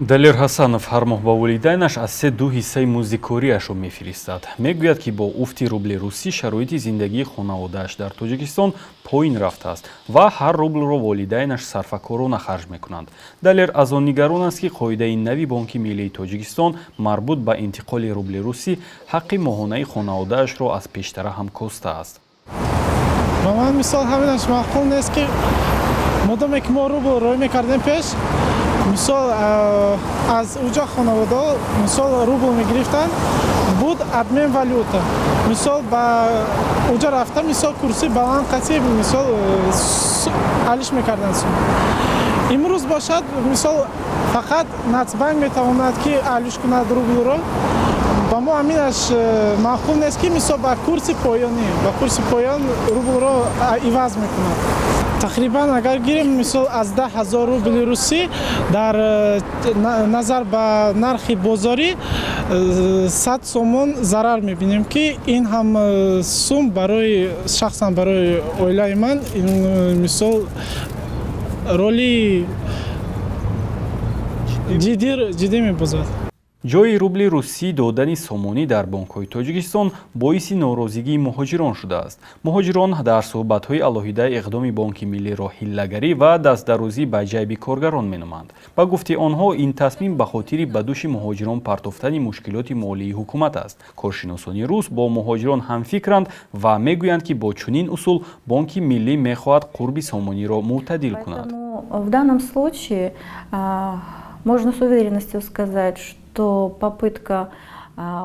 Далер Ҳасанов ҳар моҳ ба волидайнаш аз се ду ҳиссаи музди кориашро мефиристад. Мегӯяд, ки бо уфти рубли русӣ шароити зиндагии хонаводааш дар Тоҷикистон поин рафтааст ва ҳар рублро волидайнаш сарфакорона харҷ мекунанд. Далер аз он нигарон аст, ки қоидаи нави Бонки миллии Тоҷикистон марбут ба интиқоли рубли русӣ ҳаққи моҳонаи хонаводаашро аз пештара ҳам костааст. Ба ман, мисол, ҳаминаш маъқул нест, ки модоме ки мо рубл роӣ мекардем пеш, мисол, аз уҷа хонаводаҳо, мисол, рубл мегирифтанд, буд обмен валюта, мисол, ба уҷа рафта, мисол, курси баланд қати, мисол, алиш мекарданд. Имрӯз бошад, мисол, фақат Нацбанк метавонад, ки алиш кунад рублро. Ба мо ҳаминаш маъқул нест, ки, мисол, ба курси поён рублро иваз мекунад. Тақрибан, агар гирем, мисол, аз 10 000 рубли русӣ дар назар ба нархи бозорӣ 100 сомон зарар мебинем, ки ин ҳам сум барои шахсан барои оилаи ман, мисол, роли ҷиддӣ мебозад. Ҷои рубли русӣ додани сомонӣ дар бонкҳои Тоҷикистон боиси норозигии муҳоҷирон шудааст. Муҳоҷирон дар суҳбатҳои алоҳида иқдоми Бонки миллиро ҳиллагарӣ ва дастдарозӣ ба ҷайби коргарон меноманд. Ба гуфти онҳо, ин тасмим ба хотири ба дӯши муҳоҷирон партофтани мушкилоти молии ҳукумат аст. Коршиносони рус бо муҳоҷирон ҳамфикранд ва мегӯянд, ки бо чунин усул Бонки миллӣ мехоҳад қурби сомониро мӯътадил кунад. В данном случае можно с уверенностью сказать, что попытка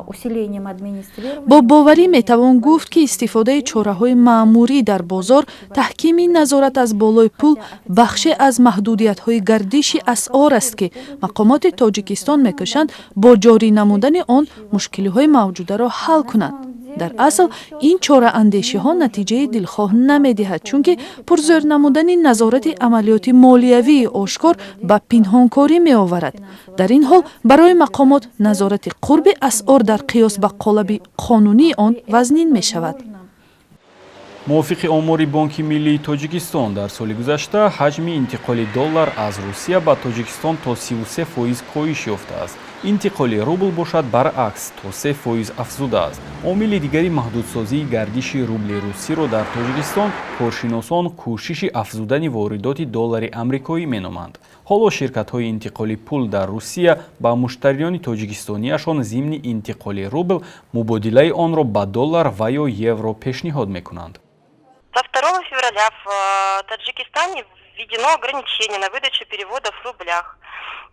усилением администрирования. Бо боварӣ метавон гуфт, ки истифодаи чораҳои маъмурӣ дар бозор, таҳкими назорат аз болои пул бахше аз маҳдудиятҳои гардиши асъор аст, ки мақомоти Тоҷикистон мекӯшанд бо ҷорӣ намудани он мушкилиҳои мавҷударо ҳал кунанд. Дар асл, ин чораандешиҳо натиҷаи дилхоҳ намедиҳад, чунки пурзӯр намудани назорати амалиёти молиявии ошкор ба пинҳонкорӣ меоварад. Дар ин ҳол барои мақомот назорати қурби асъор дар қиёс ба қолаби қонунии он вазнин мешавад. Мувофиқи омори Бонки миллии Тоҷикистон, дар соли гузашта ҳаҷми интиқоли доллар аз Русия ба Тоҷикистон то 33% коҳиш ёфтааст. Интиқоли рубл бошад, баръакс, то 3% афзудааст. Омили дигари маҳдудсозии гардиши рубли русиро дар Тоҷикистон коршиносон кӯшиши афзудани воридоти доллари амрикоӣ меноманд. Ҳоло ширкатҳои интиқоли пул дар Русия ба муштариёни тоҷикистониашон зимни интиқоли рубл мубодилаи онро ба доллар ва ё евро пешниҳод мекунанд. Со 2 февраля в Таджикистане введено ограничение на выдачу переводов в рублях.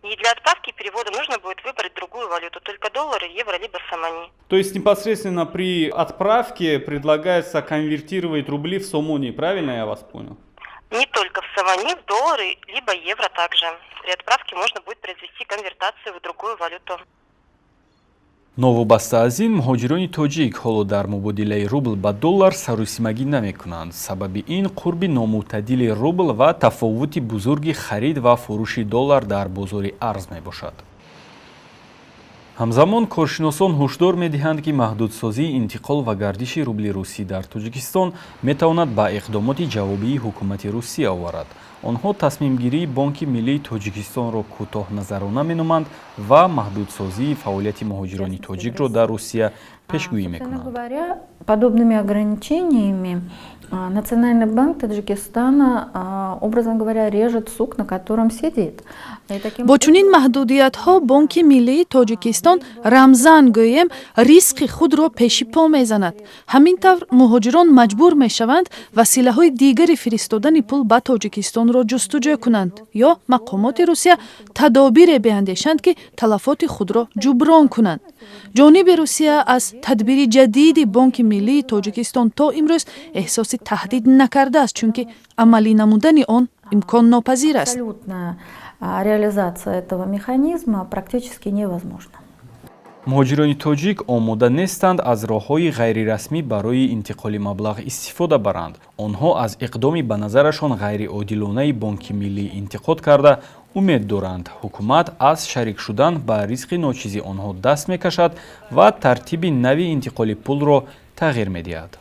И для отправки перевода нужно будет выбрать другую валюту, только доллары, евро либо сомони. То есть непосредственно при отправке предлагается конвертировать рубли в сомони, правильно я вас понял? Не только в сомони, в доллары либо евро также. При отправке можно будет произвести конвертацию в другую валюту. Новобаста аз ин, муҳоҷирони тоҷик ҳоло дар мубодилаи рубл ба доллар сарусимагӣ намекунанд. Сабаби ин қурби номӯътадили рубл ва тафовути бузурги харид ва фурӯши доллар дар бозори арз мебошад. Ҳамзамон коршиносон ҳушдор медиҳанд, ки маҳдудсозии интиқол ва гардиши рубли русӣ дар Тоҷикистон метавонад ба иқдомоти ҷавобии ҳукумати Русия оварад. Онҳо тасмимгирии Бонки миллии Тоҷикистонро кӯтоҳназарона меноманд ва маҳдудсозии фаъолияти муҳоҷирони тоҷикро дар Русия пешгӯӣ мекунанд. Подобными ограничениями Национальный банк Таджикистана, образно говоря, режет сук, на котором сидит. Бо чунин маҳдудиятҳо Бонки миллии Тоҷикистон, рамзан гӯем, ризқи худро пеши по мезанад. Ҳамин тавр муҳоҷирон маҷбур мешаванд василаҳои дигари фиристодани пул ба Тоҷикистонро ҷустуҷӯ кунанд ё мақомоти Русия тадобире биандешанд, ки талафоти худро ҷуброн кунанд. Ҷониби Русия аз тадбири ҷадиди Бонки миллии Тоҷикистон то имрӯз эҳсоси таҳдид накардааст, чунки амалӣ намудани он имконнопазир аст. Реализация этого механизма практически невозможна. Муҳоҷирони тоҷик омода нестанд аз роҳҳои ғайрирасмӣ барои интиқоли маблағ истифода баранд. Онҳо аз иқдоми ба назарашон ғайриодилонаи Бонки миллӣ интиқод карда, умед доранд, ҳукумат аз шарик шудан ба ризқи ночизи онҳо даст мекашад ва тартиби нави интиқоли пулро тағйир медиҳад.